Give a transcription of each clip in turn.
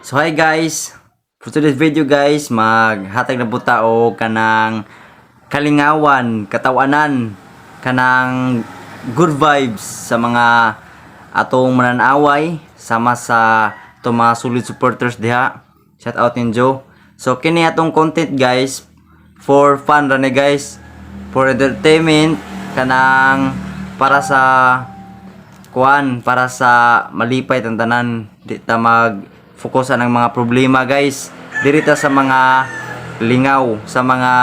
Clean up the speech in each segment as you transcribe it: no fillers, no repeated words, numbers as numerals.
So hi guys, for today's video guys, maghatag na po ta og kanang kalingawan, katawanan, kanang good vibes sa mga atong mananaway sama sa atong mga solid supporters diha. Shout out ninyo. So kini atong content guys, for fun ra ni guys, for entertainment, kanang para sa kuan, para sa malipay tantanan, di ta mag focus ang mga problema guys, diri ta sa mga lingaw, sa mga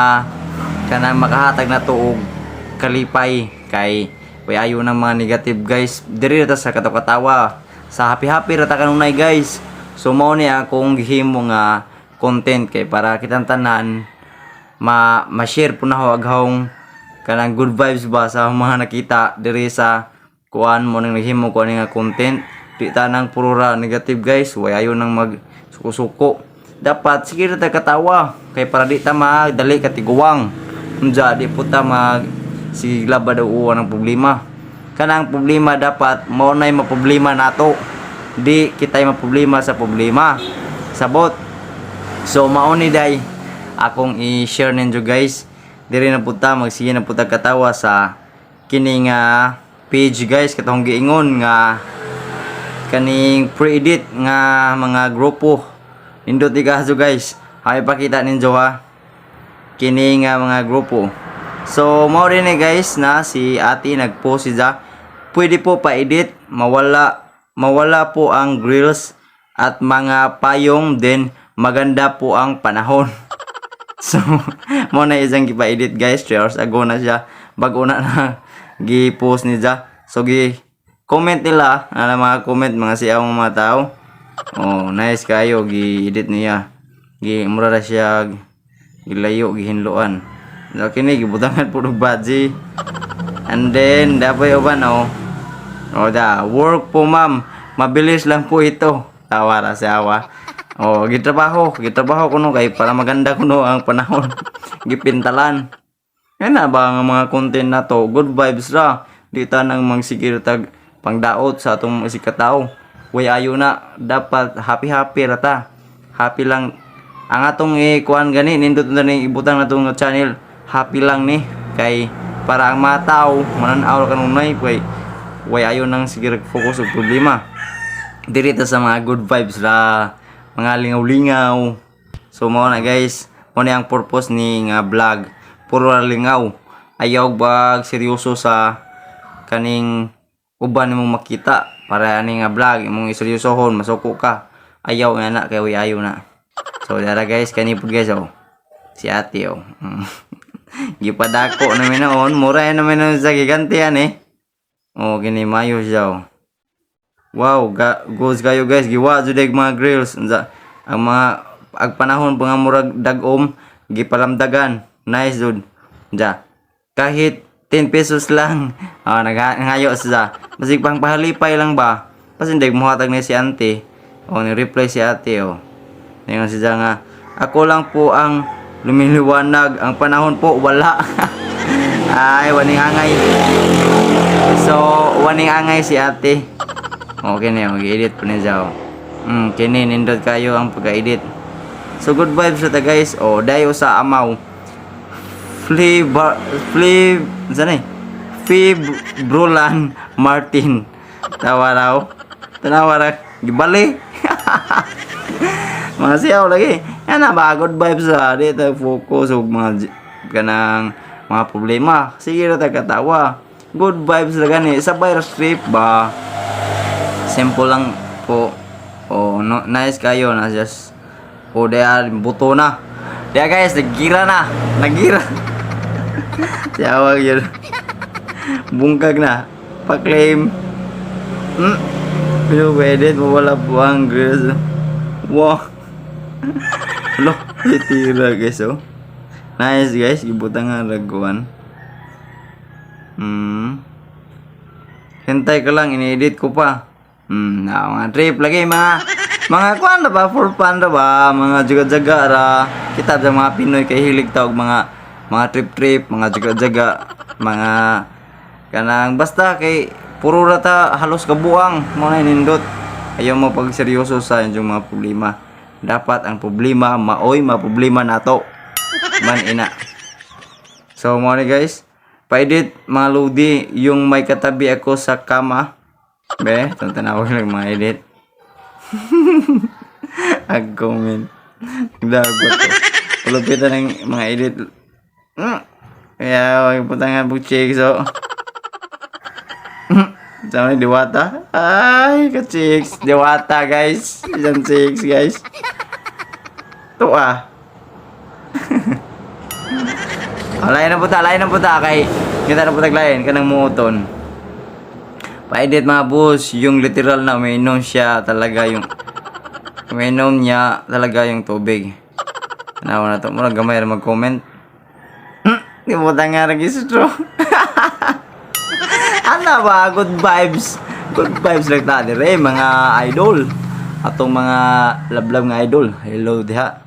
kanang makahatag na og kalipay, kay way ayo ng mga negative guys. Diri ta sa katawa-katawa, sa happy happy ra ta kanunay guys. So mao ni akong gihimo nga content kay para kitang tanan ma ma-share po na ho aghong kanang good vibes ba sa mga nakita diri sa kuan mo nang naghimo ko ani nga content. Di ta nang puro ra negative guys, way ayo nang mag suko-suko. Dapat sige ra ta katawa kay para di ta magdali katiguang. Unja di po ta mag sige labad og ng problema. Kanang problema dapat mao nay maproblema nato, di kitay maproblema sa problema, sabot? So mao ni day akong i-share ninyo guys. Diri na pud ta magsige na pud ta katawa sa kini nga page guys, katong giingon nga kaning pre-edit nga mga grupo. Nindot di kaso guys. Hay, pakita ninyo ha. Kini nga mga grupo. So mao rin ni guys na si ate nagpost siya. "Pwede po pa-edit, mawala mawala po ang grills at mga payong, then maganda po ang panahon." So, mo na isang gipa-edit guys, 3 hours ago na siya. Bago na na gi-post niya. So gi comment nila, ana mga comment mga siya mga tao. Oh, nice kayo gi-edit niya. Gi mura ra siya gilayo, gihinloan. So kini gibutangan pud og badge. And then dapat uban oh. Oh da, "Work po ma'am. Mabilis lang po ito." Tawa ra si awa. Oh, gitrabaho, gitrabaho kuno kay para maganda kuno ang panahon. Gipintalan. Yan na ba ang mga content na to? Good vibes ra. Di ta nang magsigir tag pangdaot sa atong mga katao. Way ayo na, dapat happy happy ra ta. Happy lang ang atong ikuan gani, nindot na ni ibutang natong channel, happy lang ni kay para ang mga tao manan-aw kanunay kay way ayo nang sige focus og problema. Diri ta sa mga good vibes ra, mga lingaw-lingaw. So mao na guys, mao ni ang purpose ni nga vlog. Puro ra lingaw. Ayaw bag seryoso sa kaning uban nimong makita para ani nga vlog imong iseryosohon, masuko ka. Ayaw nga na kay way ayo na. So dara guys, kani pud guys oh. Si ate oh. Gipadako namin noon, mura namin noon sa gigante yan eh. Oh, kini mayo siya oh. Wow, goes kayo guys, giwa jud og mga grills. Unsa ang mga ag panahon pa nga murag dag-om, gipalamdagan. Nice jud. Unsa? "Kahit 10 pesos lang." Ah, naghayo siya. Basig pang pahalipay lang ba? Pasindig mohatag ni si ante. Oh, ni reply si ate oh. Ningon siya nga, "Ako lang po ang lumiliwanag, ang panahon po wala." Ay, waning angay. So, waning angay si ate. Okay na yun, edit po niya siya. Oh. Kini nindot kayo ang pagka-edit. So good vibes sa ta guys. Oh, dayo sa amaw. Flea bar, Flea, saan eh? Fee Brulan Martin. Tawa raw. Tanawa ra. Gibali. Mga siyaw lagi. Yan na ba, good vibes sa di tayo focus og mga kanang mga problema. Sige ra ta katawa. Good vibes ra gani. Sabay ra trip ba. Simple lang po. Oh, no, nice kayo na just. Oh, daya buto na. Daya guys, nagira na. Nagira. Tawag yun. Bungkag na. Pa-claim. Pero edit, mawala po ang grills. Wow. Lo, tira guys oh. Nice guys, gibutang nga raguan. Hintay ka lang, ini-edit ko pa. Na mga trip lagi, mga kuan na ba, for fun ra ba, mga jaga-jaga ra. Kita sa mga Pinoy kay hilig tawag mga trip-trip, mga jaga-jaga, mga kanang basta kay puro ra ta halos kabuang mo na nindot. Ayaw mo pag seryoso sa inyong mga problema. Dapat ang problema maoy maproblema nato. Man ina. So mo ni, guys. Pa-edit, mga lodi, yung may katabi ako sa kama. Be, tanawag lang mga edit. Ag comment. Dagot ko. Pulupitan ng mga edit. Kaya wag putangan po chicks oh. Sama ni Diwata. Ay, ka chicks. Diwata, guys. Isang chicks, guys. To ah. Oh, lain na puta, lain na puta kay kita na puta lain kanang muoton. Pa-edit, mga boss, yung literal na umiinom siya talaga, yung umiinom niya talaga yung tubig. Tanawa na to, murag gamay ra mag-comment. Di mo nga registro. Ano ba? Good vibes. Good vibes lang ta dire, mga idol. Atong mga lablab nga idol. Hello diha.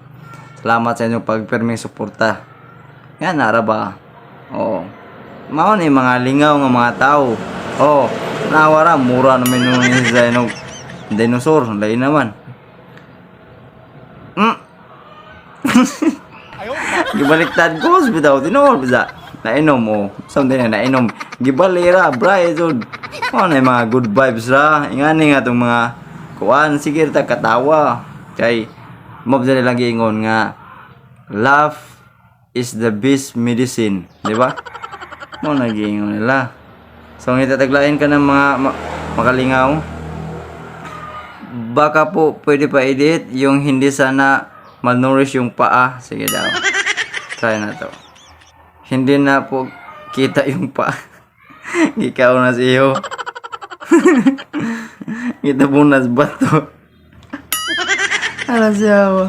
Salamat sa inyong pagperming suporta. Nga nara ba? Oo. Mao ni mga lingaw nga mga tao. Oh, nawara mura naman nung sa inyong dinosaur. Lain naman. Gibaliktad ko bitaw, tinuod bisa. Nainom mo. Something na nainom. Gibalira, bray jud. Mo na yung mga good vibes ra. Ingani nga tong mga kuan, sige ta katawa. Kay mo dili lang giingon nga laugh is the best medicine, di ba? Mo na giingon nila. So ang itataglain ka ng mga makalingaw. Baka po pwede pa edit yung hindi sana malnourish yung paa. Sige daw. Try na to. Hindi na po kita yung paa. Ikaw na sa iyo. Kita bunas bato. Ala siya ba?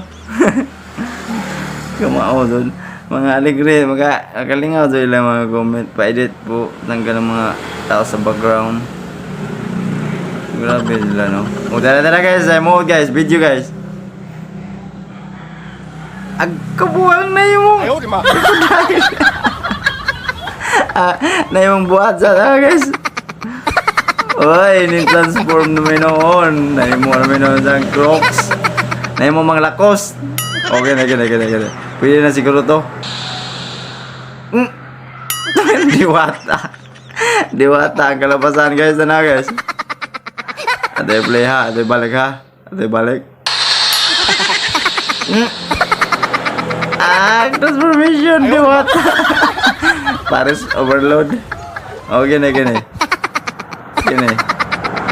Kamao doon. Mga alegre, mga kalingaw doon ilang mga comment. Pa-edit po, tanggal ang mga tao sa background. Grabe sila, no? O, tara, tara, guys. Ay, mo, guys. Video, guys. Agkabuang na yung 哎呦我的妈！ Ah, na yung buhat sa guys. Uy, ni-transform naman noon. Naimo naman noon sa Crocs. Naimo mga Lacoste. Okay na, okay na, okay na, okay na. Pwede na siguro to. Diwata. Diwata ang kalabasan, guys. Ano, guys? Ate play ha, ate balik ha. Ate balik. Ah, transformation, diwata. Pares overload. Oh, gini, gini. Gini.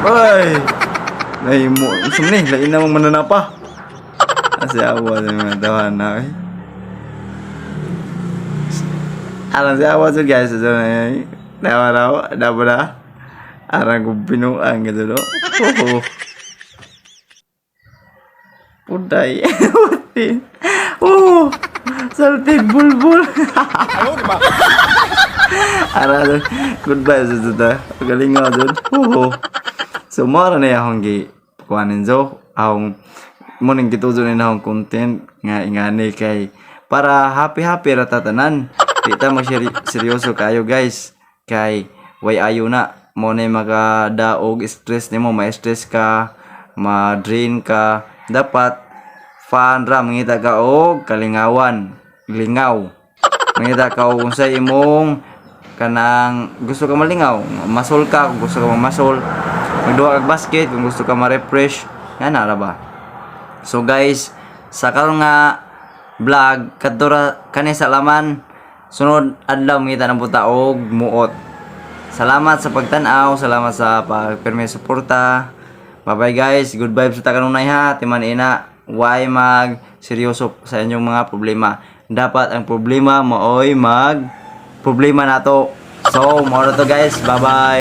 Oy! Nahimo. Sumni, lain namang mananapa. Kasi awa sa mga tawahan na eh. Alam si awa sa guys. So, dawa raw, dawa na. Arang kong binuang gitu no. Oh. Puday. Oh! Salted bulbul. 哎呦我的妈！ Ara goodbye sa ta. Galing nga jud. Oo. So mo ra na akong gi kuanin zo akong mo ning gituzo ni akong content nga ingani kay para happy happy ra ta tanan. Di ta seryoso kayo, guys, kay way ayo na mo na makadaog stress nimo, ma-stress ka, ma-drain ka. Dapat fun ra, mangita ka og kalingawan, lingaw. Mangita ka og unsay imong kanang gusto ka malingaw, masol ka kung gusto ka mamasol, magduwa kag basket kung gusto ka ma-refresh, nga na ra ba. So guys, sa karon nga vlog, kadto ra kani sa laman. Sunod adlaw mangita na buta og muot. Salamat sa pagtan-aw, salamat sa pagpirmi suporta. Bye-bye, guys. Good vibes sa kanunay ha. Timan ina, why mag seryoso sa inyong mga problema? Dapat ang problema maoy mag problema nato. So, mao na to, guys. Bye-bye.